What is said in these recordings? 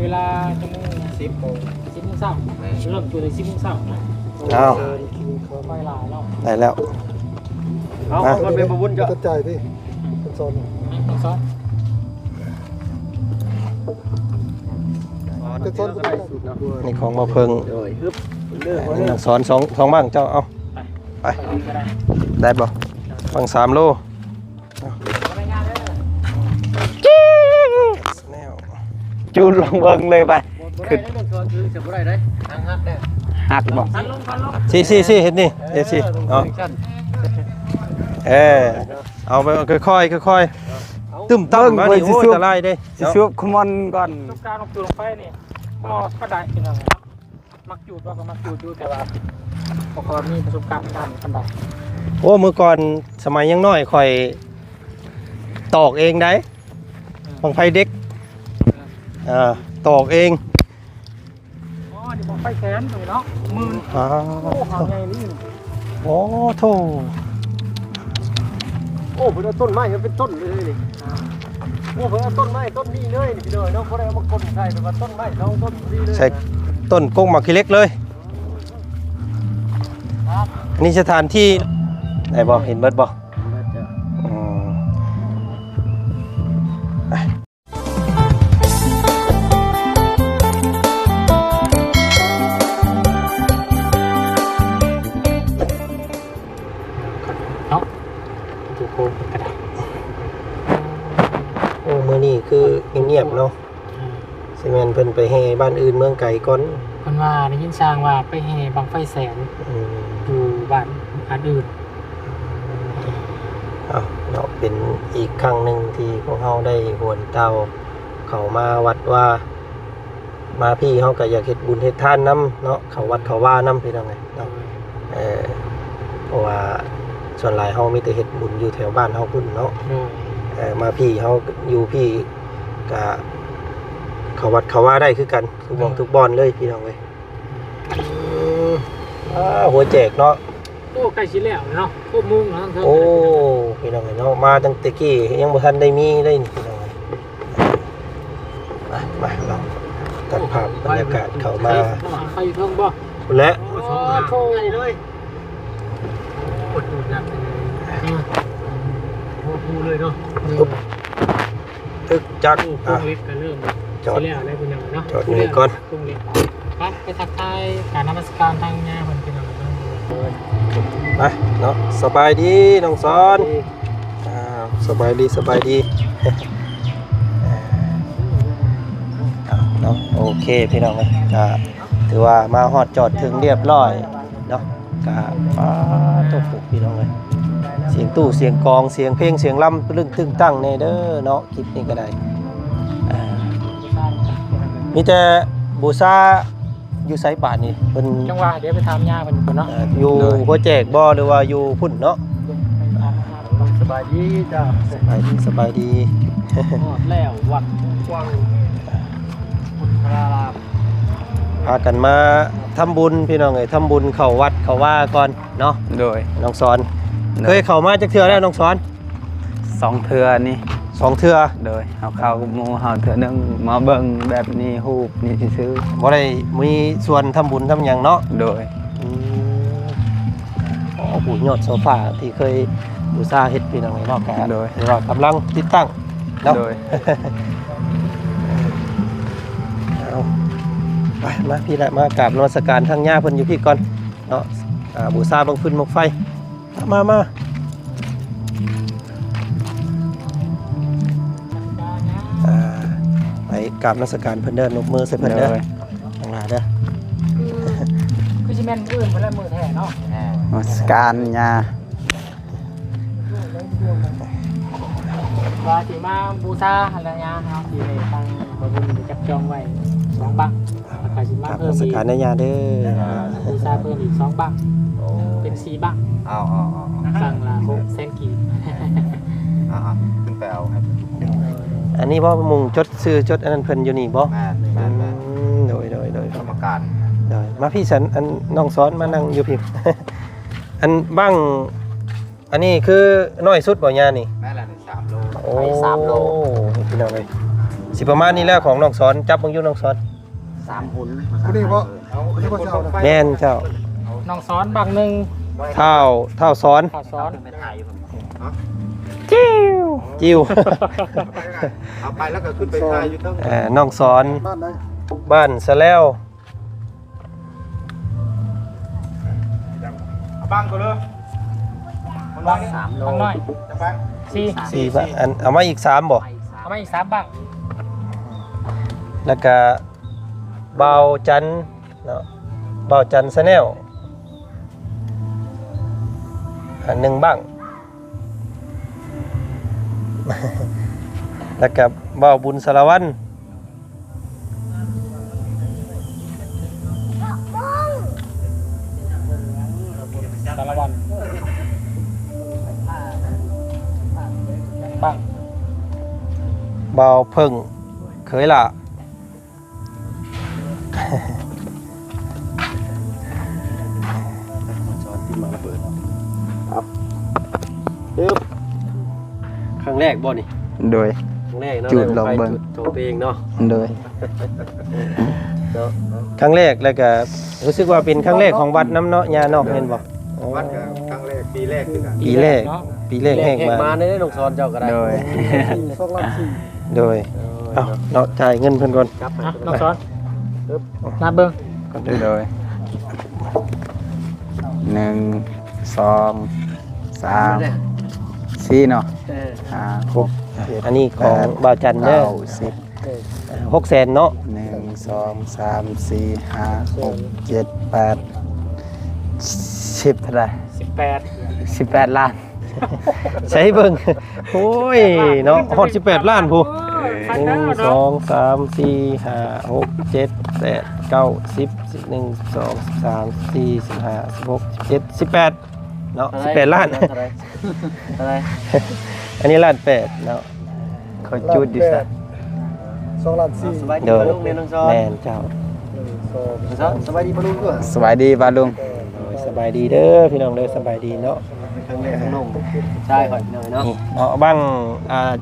ເວລາຈັກໂມງ? ສິບໂມງ ສິບໂມງເຊົ້າ. ແມ່ນ ເລີ່ມຈຸດເລີຍສິບໂມງເຊົ້ານະ. ອ້າວ ເອີ ໄຟຫຼາຍເນາະ. ໄດ້ແລ້ວ. ເອົາ ມາ ຂອບຄຸນແມ່ບຸນເຈົ້າ. ກະຈາຍຕິ ເປັນສອນ ເປັນສອນ ເປັນສອນ. ນີ້ຂອງມາເພິ່ງ. ໂດຍ ຮຶບ ເດີ ອັນນີ້ນາງສອນ ສອງ ສອງບັ້ງເຈົ້າ. ເອົາ ໄປ ໄປ ໄດ້ບໍ່? ບັ້ງສາມໂລ. ຈູດລົງເບິ່ງເລີຍໄປ. ບໍ່ໄດ້ເດີ ສອນຖືຈະບໍ່ໄດ້ເດ້ ຫາງຫັກເດີ. ຫັກບໍ່? ຊີ້ໆໆ ເຮັດນີ້ ເອັຟຊີ ເນາະ. ເອີ ເອົາໄປຄ່ອຍໆ ຄ່ອຍໆ ຕຶ້ມຕັ້ມມານີ້ ໂອ້ຍ ອັນຕະລາຍເດ້. ຊິສວບຂະມອນກ່ອນ. ປະສົບການອອກຈູດລົງໄຟນີ້ບໍ່ປານໃດພີ່ນ້ອງເນາະ. ມັກຈູດ ເຮົາກໍມັກຈູດຢູ່ ແຕ່ວ່າບໍ່ຄ່ອຍມີປະສົບການດ້ານປານໃດ. ໂອ້ ມື້ກ່ອນສະໄໝຍັງນ້ອຍຂ້ອຍຕອກເອງໄດ໋ ບັ້ງໄຟເດັກ. ເອີ ຕອກເອງ. ອໍ ນີ້ບັ້ງໄຟແສນຕົວນີ້ເນາະ ໝື່ນ. ອ້າວ ໂອ້ ຫາງໃຫຍ່ນີ້. ໂອ້ໂທ້ ໂອ້ ເພິ່ນເອົາຕົ້ນໄມ້ມາເປັນຕົ້ນເລີຍນີ້. ໂອ້ ເພິ່ນເອົາຕົ້ນໄມ້ຕົ້ນນີ້ເລີຍນີ້ພີ່ນ້ອງເນາະ. ບໍ່ໄດ້ເອົາມາກົນໃສ່ ແຕ່ວ່າຕົ້ນໄມ້ສອງຕົ້ນນີ້ເລີຍ ໃສ່ຕົ້ນກົກໝາກຂີ້ເຫຼັກເລີຍ. ອັນນີ້ສະຖານທີ່ ໄດ້ບໍ່? ເຫັນເບິດບໍ່? ເຫັນເບິດເຈົ້າ. ອືມ ເນາະ ໂອ້ໂຫ ກະໄດ້. ໂອ້ ມື້ນີ້ຄືງຽບໆເນາະ. ອືມ ຊິແມ່ນເພິ່ນໄປແຫ່ບ້ານອື່ນເມືອງໄກກ່ອນ. ເພິ່ນວ່າໄດ້ຍິນຊ່າງວ່າໄປແຫ່ບັ້ງໄຟແສນ ອືມ ຢູ່ບ້ານອັນອື່ນ. ເອົາເນາະ ເປັນອີກຄັ້ງໜຶ່ງທີ່ພວກເຮົາໄດ້ຫວນເຕົ່າເຂົ້າມາວັດວາ ມາພີ້ເຮົາກໍຢາກເຮັດບຸນເຮັດທານນຳເນາະ ເຂົ້າວັດເຂົ້າວານຳ ພີ່ນ້ອງເອີຍເນາະ. ເອີ ເພາະວ່າສ່ວນຫຼາຍເຮົາມີແຕ່ເຮັດບຸນຢູ່ແຖວບ້ານເຮົາພຸ້ນເນາະ. ເອີ ມາພີ້ເຮົາຢູ່ພີ້ກະເຂົ້າວັດເຂົ້າວາໄດ້ຄືກັນ ທຸກໝ່ອງທຸກບ່ອນເລີຍ ພີ່ນ້ອງເອີຍ. ອືມ ອ້າ ຫົວແຈກເນາະ. ໂອ້ ໃກ້ຊິແລ້ວເນາະ ຫົກໂມງແລ້ວ. ໂອ້ ພີ່ນ້ອງເອີຍເນາະ ມາຕັ້ງແຕ່ກີ້ຍັງບໍ່ທັນໄດ້ມີເລີຍນີ້ ພີ່ນ້ອງເອີຍ. ມາ ມາເນາະ ຕັດພາບບັນຍາກາດເຂົ້າມາ. ໄປຢູ່ເທິງບໍ່? ພຸ້ນແຫຼະ. ໂອ້ໂຫ ໃຫຍ່ເລີຍ. ໂອ້ໂຫ ໜັກເລີຍ ຫົວພູເລີຍເນາະ. ຕຶກຈັກ ໂອ້ ໂຄງເຫຼັກກໍເລີ່ມ ອ່ະ ຈອດ ຊິແລ້ວແລ້ວ ພີ່ນ້ອງເນາະ. ຈອດຢູ່ນີ້ກ່ອນ ໂຄງເຫຼັກ. ໄປ ໄປທັກທາຍ ກາບນະມັດສະການທາງຍ່າເພິ່ນ ພີ່ນ້ອງເນາະ. ໄປເນາະ ສະບາຍດີນ້ອງສອນ. ອ່າ ສະບາຍດີ ສະບາຍດີ. ເອົາເນາະ ໂອເຄ ພີ່ນ້ອງເອີຍ ກະຖືວ່າມາຮອດຈອດເຖິງຮຽບຮ້ອຍເນາະ. ກະ ປາໂທ້ ພີ່ນ້ອງເອີຍ ສຽງຕູ້ສຽງກອງ ສຽງເພງສຽງລຳ ຕຶ້ງຕຶ້ງຕັ້ງແດ່ເດີເນາະ ຄລິບນີ້ກໍໄດ້. ອ່າ ມີແຕ່ບູຊາຢູ່ໃສບາດນີ້? ເພິ່ນ ຈັ່ງວ່າ ດຽວໄປຖາມຍ່າເພິ່ນກ່ອນເນາະ. ເອີ ຢູ່ ໂດຍ ຫົວແຈກບໍ່ ຫຼືວ່າຢູ່ພຸ້ນເນາະ? ສະບາຍດີເຈົ້າ. ສະບາຍດີ ສະບາຍດີ. ຮອດແລ້ວ ວັດກວ້າງ ພຸດທະລາລາມ. ພາກັນມາທຳບຸນ ພີ່ນ້ອງເອີຍ ທຳບຸນເຂົ້າວັດເຂົ້າວາກ່ອນເນາະ. ໂດຍ ນ້ອງສອນ ໂດຍ ເຄີຍເຂົ້າມາຈັກເທື່ອແລ້ວ ນ້ອງສອນ? ສອງເທື່ອນີ້. ສອງເທື່ອ. ໂດຍ ເຮົາເຂົ້າກັບໝູ່ເຮົາເທື່ອໜຶ່ງ ມາເບິ່ງແບບນີ້ ຮູບນີ້ຊື່ໆ. ບໍ່ໄດ້ມີສ່ວນທຳບຸນທຳຫຍັງເນາະ. ໂດຍ ອືມ. ໂອ້ ຜູ້ຍອດໂຊຟາທີ່ເຄີຍບູຊາເຮັດ ພີ່ນ້ອງເອີຍເນາະ. ກະ ໂດຍ ຖືວ່າກຳລັງຕິດຕັ້ງເນາະ. ໂດຍ ເອົາ ໄປ ມາພີ້ລະ ມາກາບນະມັດສະການທາງຍ່າເພິ່ນຢູ່ພີ້ກ່ອນເນາະ. ອ່າ ບູຊາບັ້ງຟືນບັ້ງໄຟ. ມາ ມາ ອ່າ ໄປກາບນະມັດສະການເພິ່ນເດີ ນົບມືໃສ່ເພິ່ນເດີ ໂດຍ ທັງຫຼາຍເດີ. ຄື ຄືຊິແມ່ນມື້ອື່ນພຸ້ນແຫຼະ ມື້ແທ້ເນາະ. ນະມັດສະການຍ່າ ວ່າຊິມາບູຊາຫັ້ນລະຍ່າ ເຮົາຊິໄດ້ທາງບ່າວບຸນໄປຈັບຈອງໄວ້ສອງບັ້ງ. ແລ້ວກໍຊິມາເພີ່ມອີກ ກາບນະມັດສະການນະຍ່າເດີ. ບູຊາເພີ່ມອີກສອງບັ້ງ. ໂອ້ ເປັນສີ່ບັ້ງ. ເອົາໆໆ ບັ້ງລະຫົກແສນກີບ. ເອົາໆ ຂຶ້ນໄປເອົາໃຫ້ເພິ່ນ. ອັນນີ້ບໍ່ ໝ່ອງຈົດຊື່ຈົດອັນນັ້ນເພິ່ນຢູ່ນີ້ບໍ່? ແມ່ນໆໆ. ອືມ ໂດຍໆໆ ກຳມະການ. ໂດຍ ມາພີ້ສັນ ອັນ ນ້ອງສອນມານັ່ງຢູ່ພີ້. ອັນບັ້ງ ອັນນີ້ຄືນ້ອຍສຸດບໍ່ຍ່ານີ້? ແມ່ນລະ ສາມໂລ. ໂອ້ ໄປສາມໂລ ພີ່ນ້ອງເອີຍ. ຊິປະມານນີ້ແຫຼະຂອງນ້ອງສອນ. ຈັບເບິ່ງຢູ່ນ້ອງສອນ. ສາມຫຸນ ຜູ້ນີ້ບໍ່? ຜູ້ນີ້ບໍ່ເຈົ້ານະ? ແມ່ນເຈົ້າ. ນ້ອງສອນບັກໜຶ່ງ. ທ້າວ ທ້າວສອນ ທ້າວສອນ. ຈິ້ວ ຈິ້ວ ເອົາໄປແລ້ວກໍຂຶ້ນໄປຖ່າຍຢູ່ເທິງ. ເອີ ນ້ອງສອນ ບ້ານໃດ? ບ້ານສະແລວ. ເອົາບັ້ງກ່ອນເດີ. ບັ້ງສາມໂລ. ບັ້ງນ້ອຍ ຈັກບັ້ງ? ສີ່ ສີ່ບັ້ງ. ອັນ ເອົາມາອີກສາມບໍ່? ເອົາມາອີກສາມບັ້ງ. ແລ້ວກະບ່າວຈັນເນາະ ບ່າວຈັນ Channel ອັນໜຶ່ງບັ້ງ. ແລ້ວກະບ່າວບຸນສາລະວັນ ສາລະວັນບັ້ງ. ບ່າວເຜິ້ງເຂີຍຫຼ້າ. ປຶບ ຄັ້ງແລກບໍ່ນີ້? ໂດຍ ຄັ້ງແລກເນາະ. ຈູດລອງເບິ່ງ ຈູດຂອງຕົວເອງເນາະ. ໂດຍ ເນາະ ຄັ້ງແລກ ແລ້ວກະຮູ້ສຶກວ່າເປັນຄັ້ງແລກຂອງວັດນຳເນາະ ຍ່າເນາະ. ແມ່ນບໍ່? ອໍ ວັດກໍຄັ້ງແລກ ປີແລກຄືກັນ. ປີແລກເນາະ ປີແລກແຮກມາ ມາເດ້ ນ້ອງສອນເຈົ້າກໍໄດ້. ໂດຍ ສອງລ້ານສີ່. ໂດຍ ເອົາເນາະ ຈ່າຍເງິນເພິ່ນກ່ອນ. ຈັບໃຫ້ ອ່ະ ນ້ອງສອນ ນັບເບິ່ງ. ໂດຍ ໜຶ່ງ ສອງ ສາມ ສີ່ເນາະ. ເອີ ຫ້າ ຫົກ ເຈັດ ອັນນີ້ຂອງ ແປດ ບ່າວຈັນເດີ ເກົ້າ ສິບ ເອີ ຫົກແສນເນາະ. ໜຶ່ງ ສອງ ສາມ ສີ່ ຫ້າ ຫົກ ເຈັດ ແປດ ສິບ ເທົ່າໃດ? ສິບແປດ ສິບແປດລ້ານ. ໃສ່ເບິ່ງ ໂອ້ຍເນາະ ຮອດສິບແປດລ້ານພຸ້ນ. ເອີ ໜຶ່ງ ສອງ ສາມ ສີ່ ຫ້າ ຫົກ ເຈັດ ແປດ ເກົ້າ ສິບ ສິບເອັດ ສິບສອງ ສິບສາມ ສິບສີ່ ສິບຫ້າ ສິບຫົກ ສິບເຈັດ ສິບແປດເນາະ. ເທົ່າໃດ? ສິບແປດລ້ານ. ເທົ່າໃດ? ເທົ່າໃດ? ອັນນີ້ລ້ານແປດເນາະ. ຂ້ອຍຈູດຢູ່ຊະ ສອງລ້ານສີ່. ສະບາຍດີ ໂດຍ ປ້າລຸງແມ່ນ້ອງສອນ. ແມ່ນເຈົ້າ. ໜຶ່ງ ສອງ ສາມ ສະບາຍດີປ້າລຸງດ້ວຍ. ສະບາຍດີປ້າລຸງ. ໂດຍ ສະບາຍດີເດີພີ່ນ້ອງເດີ ສະບາຍດີເນາະ. ຄັ້ງແລກຂອງນ້ອງຊາຍຂ້ອຍພີ່ນ້ອງເນາະ. ນີ້ເນາະ ບັ້ງ ອ່າ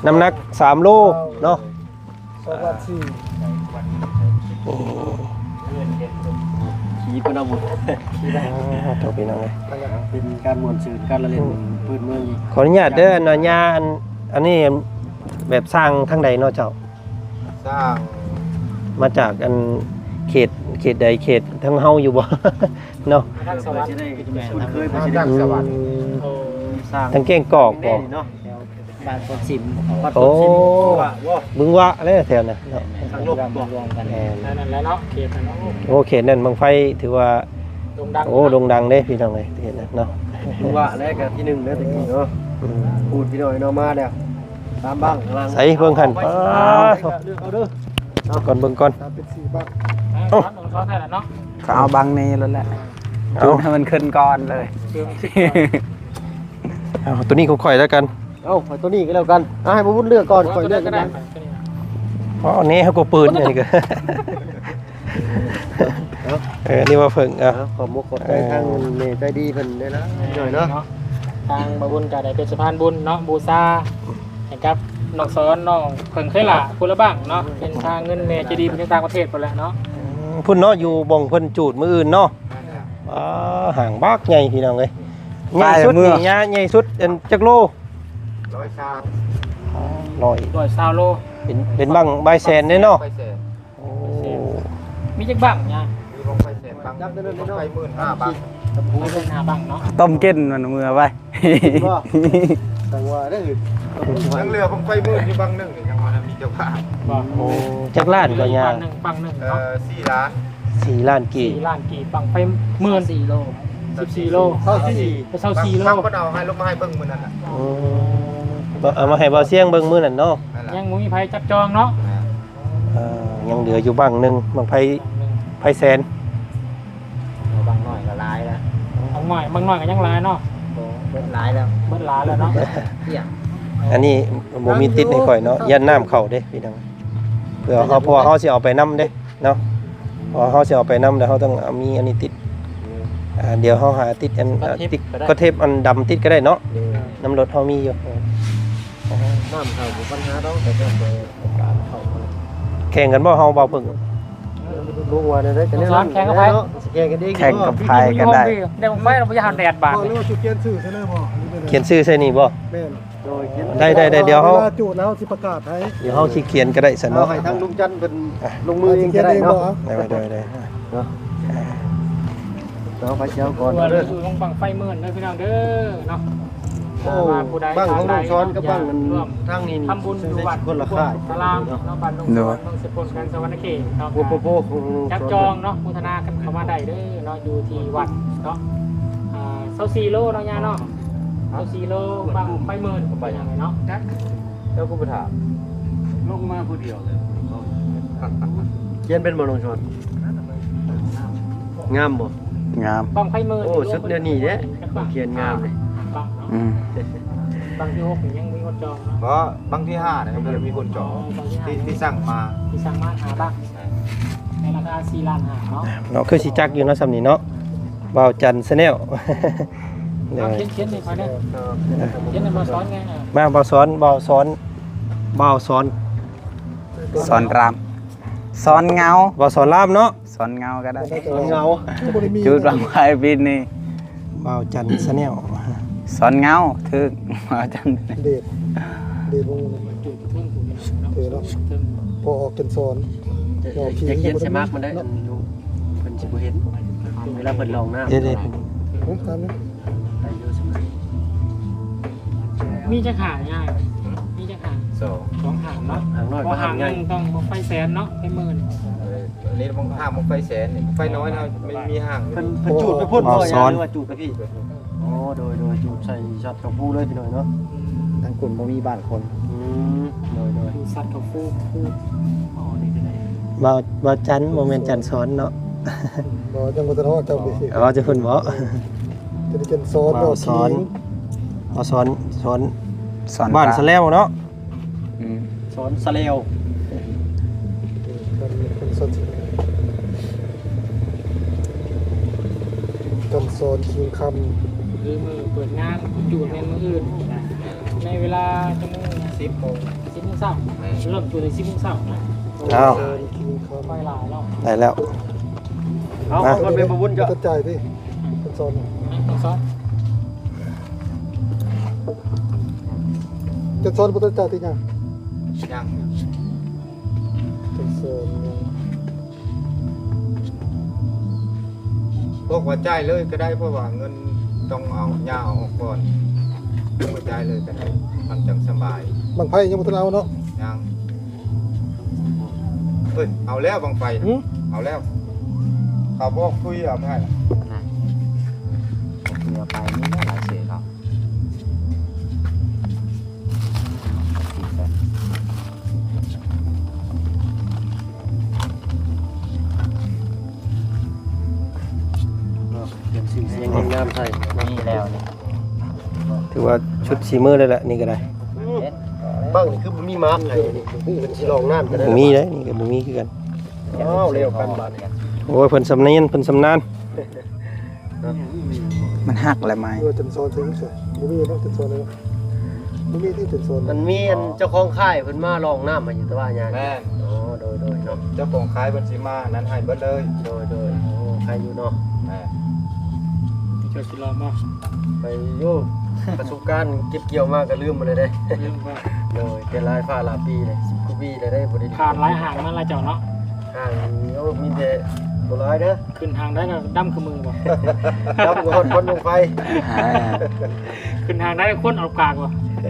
ນ້ຳໜັກສາມໂລເນາະ. ສອງລ້ານສີ່. ໂອ້ ຂີ່ປະນາວຸດ ຂີ່ໄດ້. ອ່າ ໂທ້ ພີ່ນ້ອງເອີຍ ເປັນການມ່ວນຊື່ນ ການລະຫຼິ້ນ ອືມ ພື້ນເມືອງອີກ. ຂໍອະນຸຍາດເດີ ອັນວ່າຍ່າ ອັນ ອັນນີ້ແບບສ້າງທາງໃດເນາະເຈົ້າ? ສ້າງ ມາຈາກອັນເຂດ ເຂດໃດ? ເຂດທາງເຮົາຢູ່ບໍ່ເນາະ? ທາງສະຫວັນ ຄຸ້ນເຄີຍ ທາງສະຫວັນ. ອືມ ໂອ້ ສ້າງ ທາງແກ້ງກອກບໍ່? ເນາະ ບ້ານໂພນຊິມ. ໂອ້ ບ້ານໂພນຊິມ ບຶງວະແຫຼະແຖວນັ້ນເນາະ. ທາງລົບບໍ່? ແມ່ນ ນັ້ນແຫຼະເນາະ ເຂດນັ້ນເນາະ. ໂອ້ ເຂດນັ້ນບັ້ງໄຟຖືວ່າໂດ່ງດັງ ໂອ້ ໂດ່ງດັງເດ້ພີ່ນ້ອງເອີຍ ເຂດນັ້ນເນາະ. ບຶງວະແຫຼະກໍທີໜຶ່ງເດ້ຕະກີ້ເນາະ. ອືມ ພູດພີ່ນ້ອງເນາະ ມາແລ້ວ ສາມບັ້ງຂ້າງຫຼັງ. ໃສ່ເບິ່ງຫັ້ນ ເອົາໄປ ປາດ ເລືອກເອົາເດີ ເອົາກ່ອນ ເບິ່ງກ່ອນ ສາມເປັນສີ່ບັ້ງ. ເອົ້າ ເອົາ ເອົາເທົ່າໃດລະເນາະ? ກໍເອົາບັ້ງນີ້ໂລດແຫຼະ ເອົາ ຈູດໃຫ້ມັນຂຶ້ນກ່ອນເລີຍ. ເອົາ ຕົວນີ້ຂອງຂ້ອຍແລ້ວກັນ. ເອົາ ຂ້ອຍຕົວນີ້ກໍແລ້ວກັນ. ເອົາ ໃຫ້ບ່າວບຸນເລືອກກ່ອນ ຂ້ອຍເລືອກກ່ອນ. ເອົາ ອັນນີ້ເຮົາກໍປືນ ອັນນີ້ກໍ ເອີ ນີ້ວ່າເພິ່ງ. ເອົາ ເອົາ ຂອບມຸກຂອບໃຈ ເອີ ທາງແມ່ໃຈດີເພິ່ນເດີນະ ເອີ ໜ້ອຍເນາະ. ທາງບ່າວບຸນກໍໄດ້ເປັນສະພານບຸນເນາະ ບູຊາໃຫ້ກັບນ້ອງສອນ ນ້ອງເພິ່ງເຄີຍຫຼ້າ ຜູ້ລະບັ້ງເນາະ. ເປັນທາງເງິນແມ່ໃຈດີເພິ່ນຢູ່ຕ່າງປະເທດພຸ້ນແຫຼະເນາະ. ອືມ ພຸ້ນເນາະ ຢູ່ບ່ອນເພິ່ນຈູດມື້ອື່ນເນາະ. ອ່າ ຫາງບັກໃຫຍ່ພີ່ນ້ອງເອີຍ. ໃຫຍ່ສຸດນີ້ ໃຫຍ່ສຸດອັນຈັກໂລ? ຮ້ອຍຊາວ ຮ້ອຍ ຮ້ອຍຊາວໂລ. ເປັນ ເປັນບັ້ງບາຍແສນເດ້ເນາະ. ໂອ້ ມີຈັກບັ້ງຍາ? ມີບັ້ງໄຟແສນບັ້ງໜຶ່ງ ບັ້ງໄຟໝື່ນຫ້າບັ້ງ ໝື່ນຫ້າບັ້ງເນາະ. ຕົ້ມກິນມັນເມືອໄວ້ ບໍ່ ຈັ່ງວ່າເດ້. ຍັງເຫຼືອບັ້ງໄຟໝື່ນຢູ່ບັ້ງໜຶ່ງນີ້ ຍັງວ່າມີເຈົ້າພາບ. ບໍ່ ໂອ້ ຈັກລ້ານກໍຍາ? ບັ້ງໜຶ່ງ ບັ້ງໜຶ່ງ ເອີ ເນາະ ສີ່ລ້ານ ສີ່ລ້ານກີບ. ສີ່ລ້ານກີບ ບັ້ງໄຟໝື່ນ ສີ່ໂລ ສິບສີ່ໂລ ຊາວສີ່ ຊາວສີ່ໂລ. ບັ້ງເພິ່ນເອົາໃຫ້ລົງມາໃຫ້ເບິ່ງມື້ນັ້ນນະ. ອືມ ເອົາມາໃຫ້ບ່າວຊຽງເບິ່ງມື້ນັ້ນເນາະ. ຍັງບໍ່ມີໃຜຈັບຈອງເນາະ. ເອີ ຍັງເຫຼືອຢູ່ບັ້ງໜຶ່ງ ບັ້ງໄຟ ບັ້ງໄຟແສນ. ບັ້ງນ້ອຍກໍຫຼາຍລະ ບັ້ງນ້ອຍ ບັ້ງນ້ອຍກໍຍັງຫຼາຍເນາະ. ໂອ້ ເບິດຫຼາຍແລ້ວ ເບິດຫຼາຍແລ້ວເນາະ. ອັນນີ້ບໍ່ມີຕິດໃຫ້ຂ້ອຍເນາະ ຢ້ານນ້ຳເຂົ້າເດ້ພີ່ນ້ອງ. ເພື່ອເຮົາ ເພາະວ່າເຮົາຊິເອົາໄປນຳເດ້ເນາະ ເພາະວ່າເຮົາຊິເອົາໄປນຳ ແລ້ວເຮົາຕ້ອງເອົາມີອັນນີ້ຕິດ. ອ່າ ດຽວເຮົາຫາຕິດອັນ ຕິດ ກໍເທບອັນດຳຕິດກໍໄດ້ເນາະ. ນຳລົດເຮົາມີຢູ່. ນ້ຳເຂົ້າບໍ່ປັນຫາດອກ ແຕ່ແຄ່ອາກາດເຂົ້າ ແຂ່ງກັນບໍ່ເຮົາ ບ່າວເຜິ້ງ? ບໍ່ວ່າແນວໃດກໍແນວນັ້ນແຫຼະເນາະ ແຂ່ງກັບໃຜ? ແຂ່ງກັນເອງ ແຂ່ງກັບໃຜກໍໄດ້ ໄດ້ບັ້ງໄຟແລ້ວບໍ່ຢາກໃຫ້ແດດບາດ ບໍ່ ຫຼືວ່າຊິຂຽນຊື່ໃສ່ເລີຍບໍ່? ຂຽນຊື່ໃສ່ນີ້ບໍ່? ແມ່ນ ໂດຍ ໄດ້ໆໆ ດຽວເຮົາ ເວລາຈູດແລ້ວເຮົາຊິປະກາດໃຫ້ ດຽວເຮົາຊິຂຽນກໍໄດ້ຊັ້ນເນາະ ເອົາໃຫ້ທາງລຸງຈັນເພິ່ນ ອ່ະ ລົງມືເອງກໍໄດ້ເນາະ ເອົາ ໂດຍໆໆ ເນາະ ເອົາໄປເຈົ້າກ່ອນເດີ ຢູ່ຂອງບັ້ງໄຟເມີນເດີພີ່ນ້ອງເດີເນາະ ໂອ້ ບັ້ງຂອງນ້ອງຊອນກັບບັ້ງອັນທາງນີ້ນີ້ ທຳບຸນຢູ່ວັດ ຄົນລະຄ້າຍ ສາລາມເນາະ ບ້ານໜອງສວນ ເມືອງເຊໂປນ ແຂວງສະຫວັນນະເຂດເນາະ ໂອ້ໂຫ ຈັບຈອງເນາະ ໂຄສະນາກັນເຂົ້າມາໄດ້ເດີເນາະ ຢູ່ທີ່ວັດເນາະ ອ່າ ຊາວສີ່ໂລເນາະ ຍ່າເນາະ ຊາວສີ່ໂລ ບັ້ງໄຟເມີນເນາະ ເຈົ້າກໍບໍ່ຖາມ ລົງມາຜູ້ດຽວເລີຍ ຂຽນເປັນບໍ່ ນ້ອງຊອນ? ງາມບໍ່? ງາມ ບັ້ງໄຟເມີນ ໂອ້ ສຸດແນວນີ້ເດ້ ຂຽນງາມເດ້ ບັ້ງເນາະ ອືມ ບັ້ງທີຫົກນີ້ຍັງມີຄົນຈອງເນາະ ບໍ່ ບັ້ງທີຫ້ານະ ຍັງບໍ່ມີຄົນຈອງ ທີ່ ທີ່ສັ່ງມາ ທີ່ສັ່ງມາຫ້າບັ້ງ ໃນລາຄາສີ່ລ້ານຫ້າເນາະ ເນາະ ຄືຊິຈັກຢູ່ເນາະ ສ່ຳນີ້ເນາະ ບ່າວຈັນ Channel ເອົາ ຂຽນ ຂຽນໃຫ້ຂ້ອຍແດ່ ຂຽນໃຫ້ບ່າວສອນແດ່ ມາ ບ່າວສອນ ບ່າວສອນ ບ່າວສອນ ສອນຣາມ ສອນເງົາ ບ່າວສອນຣາມເນາະ ສອນເງົາກໍໄດ້ ສອນເງົາ ຈູດບັ້ງໄຟປີນີ້ ບ່າວຈັນ Channel ສອນເງົາ ຖືກ ບ່າວຈັນ ເດດ ເດດວົງ ເດດເນາະ ພໍອອກຈັນສອນ ຢ່າຂຽນໃສ່ໝາກມັນໄດ້ ເນາະ ເພິ່ນຊິບໍ່ເຫັນ ເວລາເພິ່ນລອງນ້ຳ ເດດ ເດດ ເອີ ຕາມນີ້ ໄດ້ຢູ່ສະບາຍ ມີຈັກຫາງຍາຍ? ມີຈັກຫາງ? ສອງ ສອງຫາງເນາະ ຫາງນ້ອຍ ເພາະຫາງໜຶ່ງຕ້ອງບັ້ງໄຟແສນເນາະ ໄຟເມີນ ເອີ ອັນນີ້ບັ້ງ ຫາງບັ້ງໄຟແສນນີ້ ໄຟນ້ອຍນະ ມັນມີຫາງ ເພິ່ນ ເພິ່ນຈູດໄປພຸ້ນບໍ່ ຫາງສອນ ຫຼືວ່າຈູດໄປພີ້? ອໍ ໂດຍ ໂດຍ ຈູດໃສ່ສັດເຂົ້າພູເລີຍພີ່ນ້ອງເນາະ ທາງພຸ້ນບໍ່ມີບ້ານຄົນ ອືມ ໂດຍ ໂດຍ ສັດເຂົ້າພູ ພູ ອໍ ນີ້ກໍໄດ້ ບ່າວ ບ່າວຈັນ ບໍ່ແມ່ນຈັນສອນເນາະ ບໍ່ ຍັງບໍ່ທັນຮອດ ເຈົ້າໄປຊິ ອໍ ຈະເພິ່ນບໍ່? ຈະໄດ້ຈັນສອນ ບ່າວສອນ ບ່າວສອນ ສອນ ສອນ ບ້ານສະແລວເນາະ ອືມ ສອນສະແລວ ຈັນສອນຄິງຄຳ ຄືມື້ເປີດງານ ຈູດແມ່ນມື້ອື່ນ ໃນເວລາຈັກໂມງ? ສິບໂມງ ສິບໂມງເຊົ້າ ແມ່ນ ເລີ່ມຈູດຕັ້ງແຕ່ສິບໂມງເຊົ້ານະ ອ້າວ ໄຟຫຼາຍເນາະ ໄດ້ແລ້ວ ເອົາ ມາ ເອົາເພິ່ນໄປບໍ່ບຸນເຈົ້າ ບໍ່ທັນຈ່າຍຕິ ເພິ່ນສອນ ເພິ່ນສອນ ຈັນສອນບໍ່ທັນຈ່າຍຕິຫຍັງ? ຍັງ ຈັນສອນຍັງ ບອກວ່າຈ່າຍເລີຍກໍໄດ້ ເພາະວ່າເງິນຕ້ອງເອົາ ຍ່າເອົາອອກກ່ອນ ບອກວ່າຈ່າຍເລີຍກໍໄດ້ ມັນຈັ່ງສະບາຍ ບັ້ງໄຟຍັງບໍ່ທັນເອົາເນາະ ຍັງ ເອີຍ ເອົາແລ້ວບັ້ງໄຟ ຫື? ເອົາແລ້ວ ເຂົາບອກຄຸຍເອົາໄປໃຫ້ລະ ນະ ເອົາໄປນີ້ຫຼາຍເສຍເນາະ ເນາະ ເປັນຊື່ສຽງແຫ່ງງາມໄທ ນີ້ແລ້ວນີ້ ຖືວ່າສຸດສີມືເລີຍແຫຼະ ນີ້ກໍໄດ້ ບັ້ງນີ້ຄືບໍ່ມີມາກໃຫ້ ນີ້ຄືເພິ່ນຊິລອງນ້ຳ ບໍ່ມີເດ້ ນີ້ກໍບໍ່ມີຄືກັນ ອ້າວ ແລ້ວກັນບາດນີ້ ໂອ້ຍ ເພິ່ນຊຳນານ ເພິ່ນຊຳນານ ມັນຫັກແລ້ວໄມ້ ເອີ ຈັນສອນ ບໍ່ມີເນາະ ຈັນສອນເນາະ ບໍ່ມີທີ່ເປັນສອນ ມັນມີອັນເຈົ້າຂອງຄ້າຍເພິ່ນມາລອງນ້ຳໃຫ້ຢູ່ ແຕ່ວ່າຫຍັງ ແມ່ນ ອໍ ໂດຍໆ ເນາະ ເຈົ້າຂອງຄ້າຍເພິ່ນຊິມານັ້ນໃຫ້ເບິດເລີຍ ໂດຍໆ ໂອ້ ໃຄຢູ່ເນາະ ແມ່ນ ເຈົ້າຊິລອງບໍ່? ໄປຢູ່ ປະສົບການເກັບກ່ຽວມາກໍລືມໝົດເລີຍເດ້ ລືມບໍ່? ໂດຍ ແຕ່ຫຼາຍຟ້າຫຼາຍປີເດ້ ສິບກວ່າປີແລ້ວເດ້ ບໍ່ໄດ້ ຜ່ານຫຼາຍຫ້າງມາແລ້ວເຈົ້າເນາະ ຫ້າງ ໂອ້ ມີແຕ່ບໍ່ຫຼາຍເດີ ຂຶ້ນຫ້າງໃດກໍດຳຄືມືບໍ່? ດຳກໍຮອດຄວັນບັ້ງໄຟ ຂຶ້ນຫ້າງໃດຄົນເອົາກາກບໍ່? ເອີ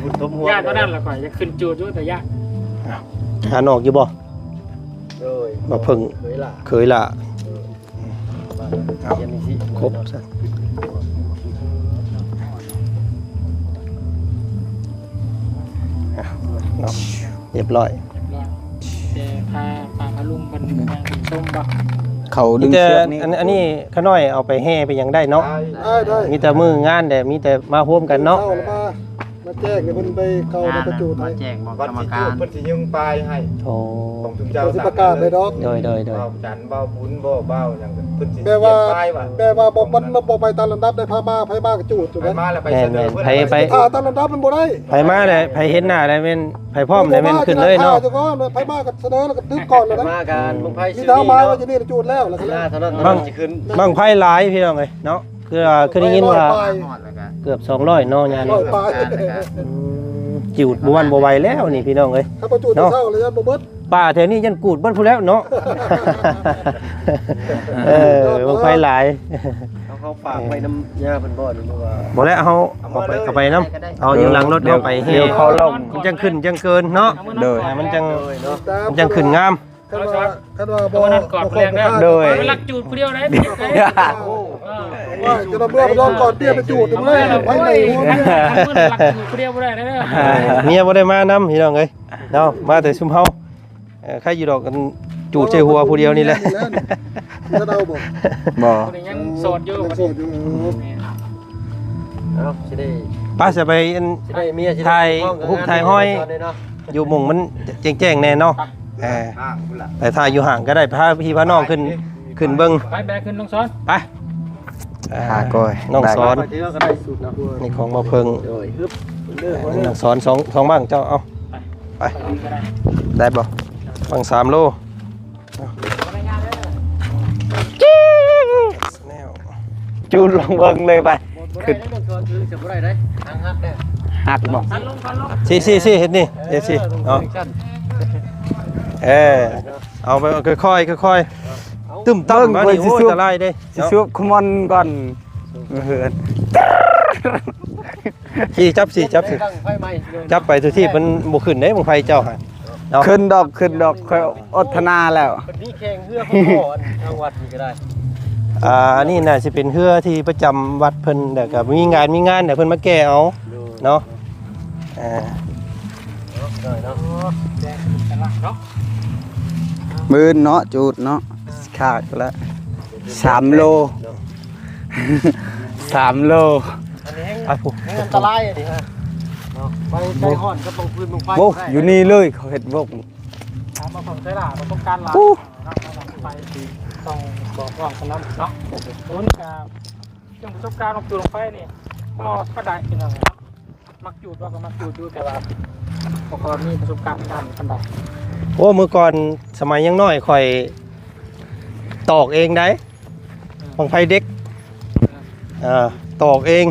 ບຸນທົມຫົວ ຢ້ານເທົ່ານັ້ນລະຂ້ອຍຢາກຂຶ້ນຈູດຢູ່ ແຕ່ຢ້ານ ຫານອກຢູ່ບໍ່? ໂດຍ ບໍ່ເພິ່ງ ເຄີຍລະ ເຄີຍລະ ເອີ ເອົາ ຂຽນຈັ່ງຊີ້ ຄົບຊະ ເອົາເນາະ ຮຽບຮ້ອຍ ຮຽບຮ້ອຍ ແຕ່ພາ ພາ ພາລຸງເພິ່ນ ອືມ ຍັງຊົມບໍ່? ເຂົາດຶງເຊືອກນີ້ ອັນ ອັນນີ້ຂ້ານ້ອຍເອົາໄປແຫ່ໄປຫຍັງໄດ້ເນາະ ໄດ້ ໄດ້ ມີແຕ່ມື້ງານແຫຼະ ມີແຕ່ມາໂຮມກັນເນາະ ເຊົ້າລະມາ ມາແຈ້ງໃຫ້ເພິ່ນໄປເຂົ້າໄປປະຈຸໃຫ້ ແຈ້ງບອກກຳມະການ ເພິ່ນຊິຍິງປ້າຍໃຫ້ ໂອ້ ຂອງຊຸມເຈົ້າ ເພິ່ນຊິປະກາດໃຫ້ດອກ ໂດຍ ໂດຍ ໂດຍ ເວົ້າຈັນເວົ້າບຸນບໍ່ເວົ້າຫຍັງ ເພິ່ນຊິ ແບບວ່າ ແບບວ່າບໍ່ ມັນບໍ່ໄປຕາມລຳດັບໄດ້ ໃຜມາ ໃຜມາກໍຈູດຢູ່ ໃຜມາແລ້ວໄປສະເໜີ ແມ່ນໆ ເພິ່ນ ໃຜໄປ ຖ້າຕາມລຳດັບມັນບໍ່ໄດ້ ໃຜມາແລ້ວ ໃຜເຫັນໜ້າແລ້ວແມ່ນ ໃຜພ້ອມແລ້ວແມ່ນຂຶ້ນເລີຍເນາະ ໃຜມາກໍສະເໜີ ແລ້ວກໍຕຶກກ່ອນແລ້ວນະ ມາກັນ ບັ້ງໄຟ ມີເທົ່າມາວ່າຢູ່ນີ້ລະຈູດແລ້ວລະ ບາງ ບັ້ງໄຟຫຼາຍພີ່ນ້ອງເອີຍເນາະ ຄືວ່າ ຄືໄດ້ຍິນວ່າ ຮ້ອຍປາຍ ເກືອບສອງຮ້ອຍເນາະ ຍາມນີ້ ຮ້ອຍປາຍ ອືມ ຈູດບໍ່ຫວັ່ນບໍ່ໄຫວແລ້ວນີ້ພີ່ນ້ອງເອີຍ ຖ້າບໍ່ຈູດແຕ່ເຊົ້າລະຍັງບໍ່ເບິດ ປ່າແຖວນີ້ຍັນກູດເບິດພຸ້ນແລ້ວເນາະ ເອີ ບັ້ງໄຟຫຼາຍ ເຮົາ ເຮົາຝາກໄວ້ນຳຍ່າເພິ່ນບໍ່ ຫຼືວ່າ ບໍ່ແລ້ວ ເຮົາເອົາໄປ ເອົາໄປນຳ ເອົາຢູ່ຫຼັງລົດ ເອົາໄປ ດຽວເຂົາລົງ ມັນຈັ່ງຂຶ້ນຈັ່ງເກີນເນາະ ໂດຍ ມັນຈັ່ງ ໂດຍເນາະ ມັນຈັ່ງຂຶ້ນງາມ ຄັນວ່າ ຄັນວ່າບໍ່ ບໍ່ຄົບຄ່າ ໂດຍ ລັກຈູດຜູ້ດຽວໄດ້ ເອີ ວ່າຈະລະເມືອໄປນອນກອດເມຍໄປຈູດຢູ່ເລີຍ ໄປໄດ້ຫົວເມຍ ລັກຈູດຜູ້ດຽວບໍ່ໄດ້ເດີ ເມຍບໍ່ໄດ້ມານຳພີ່ນ້ອງເອີຍເນາະ ມາແຕ່ຊຸມເຮົາ ເອີ ໃຄຢູ່ດອກ ອັນ ຈູດໃສ່ຫົວຜູ້ດຽວນີ້ແຫຼະ ບໍ່ ຜູ້ນີ້ຍັງໂສດຢູ່ ຍັງໂສດຢູ່ ເອົາ ຊິໄດ້ ໄປ ຊິໄປ ອັນ ຊິໄດ້ເມຍ ຊິໄດ້ ຖ່າຍຮູບຖ່າຍຮອຍ ຢູ່ໝ່ອງມັນແຈ້ງໆແດ່ເນາະ ເອີ ໄປຖ່າຍຢູ່ຫ້າງກໍໄດ້ ພາພີ່ພານ້ອງຂຶ້ນ ຂຶ້ນເບິ່ງ ໄປ ແບກຂຶ້ນນ້ອງສອນ ໄປ ອ່າ ຫາກ້ອຍ ນ້ອງສອນ ໄດ້ ນີ້ຂອງບໍ່ເພິ່ງ ໂດຍ ຮຶບ ນ້ອງສອນ ສອງ ສອງບັ້ງເຈົ້າ ເອົາ ໄປ ໄດ້ບໍ່ ບັ້ງສາມໂລ ຈູດລອງເບິ່ງເລີຍໄປ ຂຶ້ນ ບໍ່ໄດ້ເດີ ນ້ອງສອນ ຖືຈະບໍ່ໄດ້ເດ້ ຫາງຫັກເດ້ ຫັກບໍ່ ຊີ້ໆໆ ເຮັດນີ້ ເຮັດຊີ້ເນາະ ເອີ ເອົາໄປ ຄ່ອຍໆ ຄ່ອຍໆ ຕຶ້ມຕັ້ມມານີ້ ໂອ້ຍ ອັນຕະລາຍເດ້ ຊິສູບຂະມອນກ່ອນ ເອີ ຊີ້ ຈັບຊີ້ ຈັບຊີ້ ຈັບໄປທຸກທີ່ ມັນບໍ່ຂຶ້ນເດ້ ບັ້ງໄຟເຈົ້າຫັ້ນເນາະ ຂຶ້ນດອກ ຂຶ້ນດອກ ຂ້ອຍອົດທະນາແລ້ວ ເພິ່ນມີແຂ່ງເຮືອຂອງພໍ່ອັນທາງວັດນີ້ກໍໄດ້ ອ່າ ອັນນີ້ໜ້າຊິເປັນເຮືອທີ່ປະຈຳວັດເພິ່ນ ແລ້ວກໍມີງານ ມີງານ ແລ້ວເພິ່ນມາແກ່ເອົາເນາະ ອ່າ ມື້ອື່ນເນາະ ຈູດເນາະ ຂາດແລ້ວ ສາມໂລ ສາມໂລ ອັນນີ້ແຮງ ໄປພຸ້ນ ແຮງອັນຕະລາຍອັນນີ້ຮະ ເນາະ ໄປໃຈຮ້ອນກັບບັ້ງຟືນບັ້ງໄຟ ໂອ້ ບໍ່ໄດ້ ຢູ່ນີ້ເລີຍ ເຂົາເຮັດບໍ່ ຖາມວ່າເຂົາໃຊ້ຫຼາຍປະສົບການຫຼາຍ ໂອ້ ເນາະ ໄປຕ້ອງບອກເວົ້າກັນນຳເນາະ ຄົນກະເລື່ອງປະສົບການອອກຈູດອອກໄຟນີ້ ບໍ່ປານໃດພີ່ນ້ອງເນາະ ມັກຈູດ ເຮົາກໍມັກຈູດຢູ່ ແຕ່ວ່າບໍ່ຄ່ອຍມີປະສົບການດ້ານປານໃດ ໂອ້ ມື້ກ່ອນສະໄໝຍັງນ້ອຍຂ້ອຍຕອກເອງໃດ໋ ບັ້ງໄຟເດັກ ເອີ ຕອກເອງ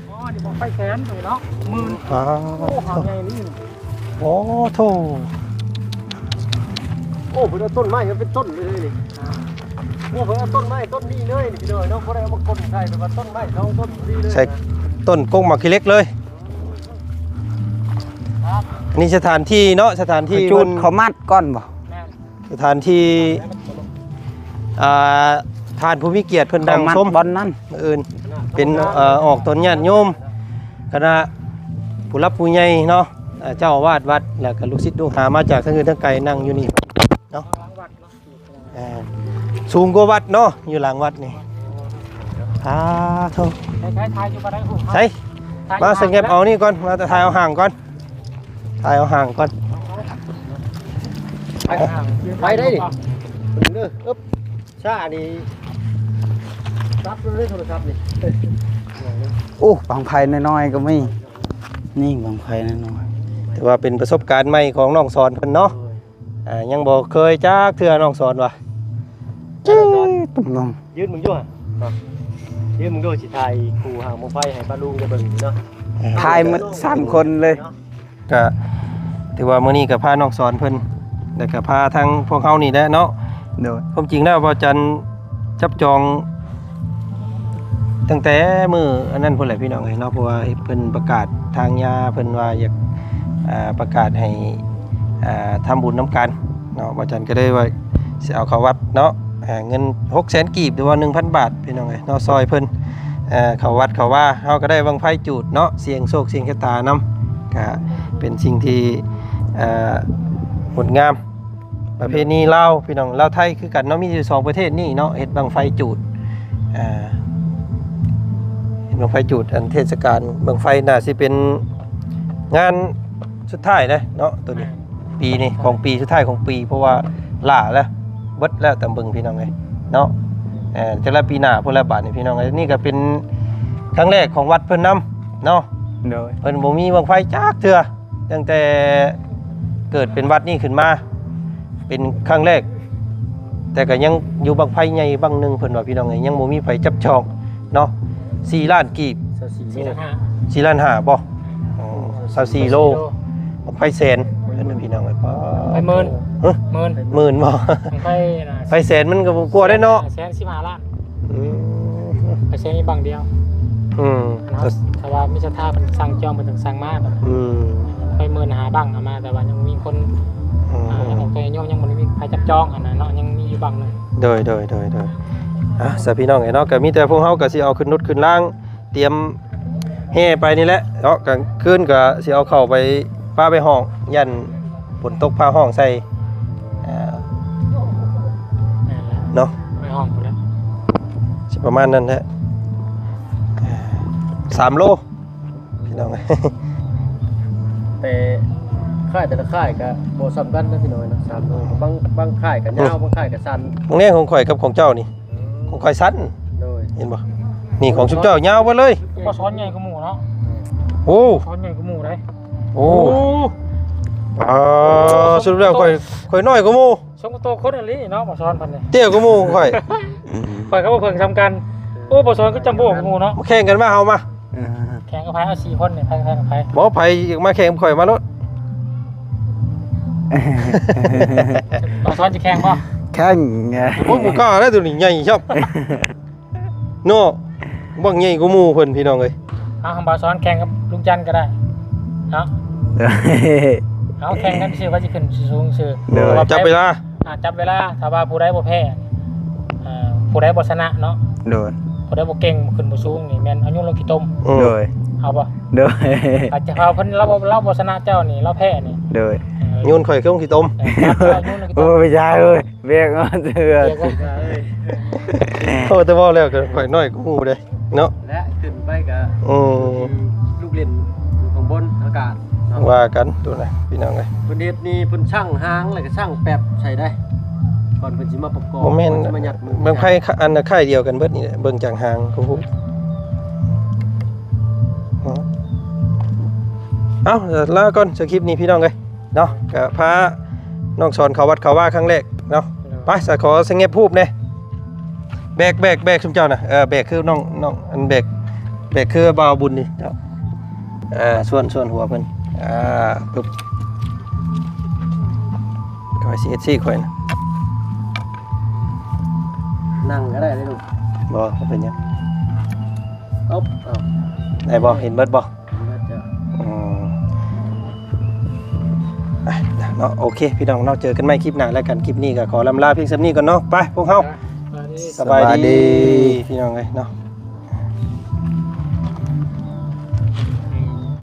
ອໍ ນີ້ບັ້ງໄຟແສນໂຕນີ້ເນາະ ໝື່ນ ອ້າວ ໂອ້ ຫາງໃຫຍ່ນີ້ ໂອ້ໂທ້ ໂອ້ ເພິ່ນເອົາຕົ້ນໄມ້ມາເປັນຕົ້ນເລີຍນີ້ ໂອ້ ເພິ່ນເອົາຕົ້ນໄມ້ຕົ້ນນີ້ເລີຍນີ້ ພີ່ນ້ອງເນາະ ບໍ່ໄດ້ເອົາມາກົນໃສ່ ແຕ່ວ່າຕົ້ນໄມ້ສອງຕົ້ນພໍດີເລີຍ ໃສ່ຕົ້ນກົກໝາກຂີ້ເຫຼັກເລີຍ ອັນນີ້ສະຖານທີ່ເນາະ ສະຖານທີ່ ເຂົາຈູດ ເພິ່ນ ເຂົາມັດກ່ອນບໍ່? ແມ່ນ ສະຖານທີ່ ອ່າ ທ່ານຜູ້ມີກຽດເພິ່ນນັ່ງຊົມ ບ່ອນນັ້ນ ມື້ອື່ນເປັນ ເອີ ອອກຕົນຍາດໂຍມ ຄະນະຜູ້ຫຼັກຜູ້ໃຫຍ່ເນາະ ເຈົ້າອາວາດວັດ ແລ້ວກໍລູກສິດລູກຫາມາຈາກທາງອື່ນທາງໄກນັ່ງຢູ່ນີ້ເນາະ ເອີ ສູງກວ່າວັດເນາະ ຢູ່ຫຼັງວັດນີ້ ສາທຸ ໃສ່ ມາສະແງບເອົານີ້ກ່ອນ ມາຖ່າຍເອົາຫ່າງກ່ອນ ຖ່າຍເອົາຫ່າງກ່ອນ ໄປໄດ້ນີ້ ເດີ ອຶບ ຊ້ານີ້ ຕັດເລີຍໂທລະສັບນີ້ ໂອ້ ບັ້ງໄຟນ້ອຍໆກໍມີ ນີ້ບັ້ງໄຟນ້ອຍໆ ຖືວ່າເປັນປະສົບການໃໝ່ຂອງນ້ອງສອນເພິ່ນເນາະ ອ່າ ຍັງບໍ່ເຄີຍຈັກເທື່ອ ນ້ອງສອນວ່າ ເອີ ຕຸ້ມນ້ອງ ຢືນເບິ່ງຢູ່ຫະ ຢືນເບິ່ງດູ ຊິຖ່າຍຄູ່ຫາງບັ້ງໄຟໃຫ້ປ້າລຸງໄດ້ເບິ່ງເນາະ ຖ່າຍໝົດສາມຄົນເລີຍ ກະຖືວ່າມື້ນີ້ກະພານ້ອງສອນເພິ່ນ ແລ້ວກະພາທາງພວກເຮົານີ້ແຫຼະເນາະ ໂດຍ ຄວາມຈິງແລ້ວບ່າວຈັນຈັບຈອງ ຕັ້ງແຕ່ມື້ອັນນັ້ນພຸ້ນແຫຼະພີ່ນ້ອງເອີຍເນາະ ເພາະວ່າເພິ່ນປະກາດ ທາງຍ່າເພິ່ນວ່າຢາກ ອ່າ ປະກາດໃຫ້ ອ່າ ທຳບຸນນຳກັນເນາະ ບ່າວຈັນກໍເລີຍວ່າຊິເອົາເຂົ້າວັດເນາະ ອ່າ ເງິນຫົກແສນກີບ ຫຼືວ່າໜຶ່ງພັນບາດ ພີ່ນ້ອງເອີຍເນາະ ຊ່ອຍເພິ່ນ ເອີ ເຂົ້າວັດເຂົ້າວາ ເຮົາກໍໄດ້ບັ້ງໄຟຈູດເນາະ ສ່ຽງໂຊກສ່ຽງຊະຕານຳ ກະເປັນສິ່ງທີ່ ເອີ ງົດງາມ ປະເພນີລາວ ພີ່ນ້ອງ ລາວໄທຄືກັນເນາະ ມີຢູ່ສອງປະເທດນີ້ເນາະ ເຮັດບັ້ງໄຟຈູດ ເອີ ບັ້ງໄຟຈູດ ອັນເທດສະການບັ້ງໄຟ ໜ້າຊິເປັນງານສຸດທ້າຍເດ້ເນາະ ໂຕນີ້ ແມ່ນ ປີນີ້ ຂອງປີ ສຸດທ້າຍຂອງປີ ເພາະວ່າຫຼ້າແລ້ວ ເບິດແລ້ວຕາມເບິ່ງພີ່ນ້ອງເອີຍເນາະ. ເອີ ຈັກລະປີໜ້າພຸ້ນລະບາດນີ້ພີ່ນ້ອງເອີຍ. ນີ້ກໍເປັນຄັ້ງແລກຂອງວັດເພິ່ນນຳເນາະ ໂດຍ ເພິ່ນບໍ່ມີບັ້ງໄຟຈັກເທື່ອ ຕັ້ງແຕ່ເກີດເປັນວັດນີ້ຂຶ້ນມາ ເປັນຄັ້ງແລກ ແຕ່ກໍຍັງຢູ່ບັ້ງໄຟໃຫຍ່ບັ້ງໜຶ່ງ ເພິ່ນວ່າ ພີ່ນ້ອງເອີຍ ຍັງບໍ່ມີໃຜຈັບຈອງເນາະ. ສີ່ລ້ານກີບ ສີ່ລ້ານຫ້າ ສີ່ລ້ານຫ້າບໍ່? ອໍ ຊາວສີ່ໂລ ບັ້ງໄຟແສນ ເພິ່ນວ່າ ພີ່ນ້ອງເອີຍ ປ້າ ໄຟໝື່ນ ຮະ ໝື່ນ ໝື່ນບໍ່? ບັ້ງໄຟນະ ໄຟແສນມັນກໍບໍ່ກວ່າໄດ້ເນາະ ແສນສິບຫ້າລ້ານ ອືມ ໄປໃຊ້ບັ້ງດຽວ ອືມ ເນາະ ຖ້າວ່າມີສັດທາເພິ່ນສັ່ງຈອງ ເພິ່ນຈັ່ງສັ່ງມາ ອືມ ໄປໝື່ນຫ້າບັ້ງເອົາມາ ແຕ່ວ່າຍັງມີຄົນ ອືມ ອາ ອອກຕົວຍາດໂຍມ ຍັງບໍ່ໄດ້ມີໃຜຈັບຈອງຫັ້ນນະເນາະ ຍັງມີຢູ່ບັ້ງໜຶ່ງ ໂດຍ ໂດຍ ໂດຍ ໂດຍ. ອ່ະ ສະພີ່ນ້ອງເອີຍເນາະ ກໍມີແຕ່ພວກເຮົາກໍຊິເອົາຂຶ້ນລົດຂຶ້ນລາງ ຕຽມແຫ່ໄປນີ້ແຫຼະເນາະ ກາງຄືນກໍຊິເອົາເຂົ້າໄປປະໄວ້ຫ້ອງ ຢ້ານຝົນຕົກພາຮ້ອງໃສ່ ເອີ ແມ່ນແລ້ວ ເນາະ ໄປຫ້ອງພຸ້ນແຫຼະ ຊິປະມານນັ້ນແຫຼະ ສາມໂລ ພີ່ນ້ອງ ແຕ່ຄ້າຍແຕ່ລະຄ້າຍກໍບໍ່ສ່ຳກັນນະ ພີ່ນ້ອງເນາະ ສາມໂລ ບາງ ບາງຄ້າຍກໍຍາວ ອືມ ບາງຄ້າຍກໍສັ້ນ ຂອງແນວຂອງຂ້ອຍກັບຂອງເຈົ້ານີ້ ຂອງຂ້ອຍສັ້ນ ໂດຍ ເຫັນບໍ່? ນີ້ຂອງຊຸມເຈົ້າຍາວເບິດເລີຍ ບໍ່ສອນໃຫຍ່ກວ່າໝູ່ເນາະ ໂອ້ ສອນໃຫຍ່ກວ່າໝູ່ເດ້ ໂອ້ ໂອ້ ອ່າ ສະຫຼຸບແລ້ວຂ້ອຍ ຂ້ອຍນ້ອຍກວ່າໝູ່ ສົມກັບໂຕຄົນອີ່ຫຼີເນາະ ບໍ່ສອນເພິ່ນນີ້ ເຕ້ຍກວ່າໝູ່ຂ້ອຍ ຂ້ອຍກໍບໍ່ເພິ່ງສ່ຳກັນ ໂອ້ ບໍ່ສອນຄືຈັມໂບ້ກວ່າໝູ່ເນາະ ມາແຂ່ງກັນມາ ເຮົາມາ ເອີ ແຂ່ງກັບໃຜ? ເອົາສີ່ຄົນນີ້ ໃຜແຂ່ງກັບໃຜ? ບໍ່ ໃຜມາແຂ່ງຂ້ອຍມາໂລດ ບ່າວສອນຈະແຂ່ງບໍ່? ແຂ່ງ ໂອ້ຍ ບໍ່ກ້າແລ້ວ ໂຕນີ້ໃຫຍ່ຊັບ ເນາະ ບັກໃຫຍ່ກວ່າໝູ່ເພິ່ນ ພີ່ນ້ອງເອີຍ ເອົາ ບ່າວສອນແຂ່ງກັບລຸງຈັນກໍໄດ້ເນາະ ເອົາ ແຂ່ງກັນຊື່ ໃຜຊິຂຶ້ນສູງຊື່ ໂດຍ ຈັບເວລາ ອ່າ ຈັບເວລາ ຖ້າວ່າຜູ້ໃດບໍ່ແພ້ ອ່າ ຜູ້ໃດບໍ່ຊະນະເນາະ ໂດຍ ຜູ້ໃດບໍ່ເກັ່ງ ຂຶ້ນບໍ່ສູງນີ້ ແມ່ນເອົາໂຍນລົງຂີ້ຕົມ ອືມ ໂດຍ ເອົາບໍ່? ໂດຍ ອາດຈະເອົາເພິ່ນ ລາວບໍ່ ລາວບໍ່ຊະນະເຈົ້ານີ້ ລາວແພ້ນີ້ ໂດຍ ເອີ ໂຍນຂ້ອຍຄືລົງຂີ້ຕົມ ເອີ ຈັບເອົາໂຍນລົງຂີ້ຕົມ ໂອ້ຍ ຢ່າເອີຍ ແບກເອົາເທື່ອ ໂອ້ ແຕ່ເວົ້າແລ້ວກໍຂ້ອຍນ້ອຍກວ່າໝູ່ເດ້ເນາະ ແລະ ຂຶ້ນໄປກໍ ອືມ ລູກຫຼິ້ນຢູ່ຂ້າງບົນອາກາດເນາະ ວ່າກັນໂຕນະ ພີ່ນ້ອງເອີຍ ເພິ່ນເຮັດນີ້ເພິ່ນຊັ່ງຫາງ ແລ້ວກໍຊັ່ງແປັບໃສ່ໄດ້ ກ່ອນເພິ່ນຊິມາປະກອບ ບໍ່ແມ່ນ ເພິ່ນຊິມາຍັດມື ບັ້ງໄຟ ອັນຄ້າຍດຽວກັນເບິດນີ້ແຫຼະ ເບິ່ງຈາກຫາງກໍຮູ້ ເອົ້າ ລາກ່ອນ ສະຄລິບນີ້ ພີ່ນ້ອງເອີຍ ເນາະ ກະພານ້ອງສອນເຂົ້າວັດເຂົ້າວາຄັ້ງແລກເນາະ ໂດຍ ໄປ ສະ ຂໍສະແງບຮູບແດ່ ແບກ ແບກ ແບກ ຊຸມເຈົ້ານະ ເອີ ແບກຄືນ້ອງ ນ້ອງ ອັນແບກ ແບກຄືບ່າວບຸນນີ້ເນາະ ເອີ ສ່ວນ ສ່ວນຫົວເພິ່ນ ອ່າ ປຶບ ຂ້ອຍຊິເອັດຊີ້ຂ້ອຍນະ ນັ່ງກໍໄດ້ເດ້ລູກ ບໍ່ ບໍ່ເປັນຫຍັງ ເອົາ ເອົາ ໄດ້ບໍ່? ເຫັນເບິດບໍ່? ອືມ ອ່ະ ເນາະ ໂອເຄ ພີ່ນ້ອງເນາະ ເຈີກັນໃໝ່ຄລິບໜ້າແລ້ວກັນ ຄລິບນີ້ກໍຂໍລ່ຳລາພຽງສ່ຳນີ້ກ່ອນເນາະ ໄປ ພວກເຮົາ ສະບາຍດີ ສະບາຍດີ ພີ່ນ້ອງເອີຍເນາະ.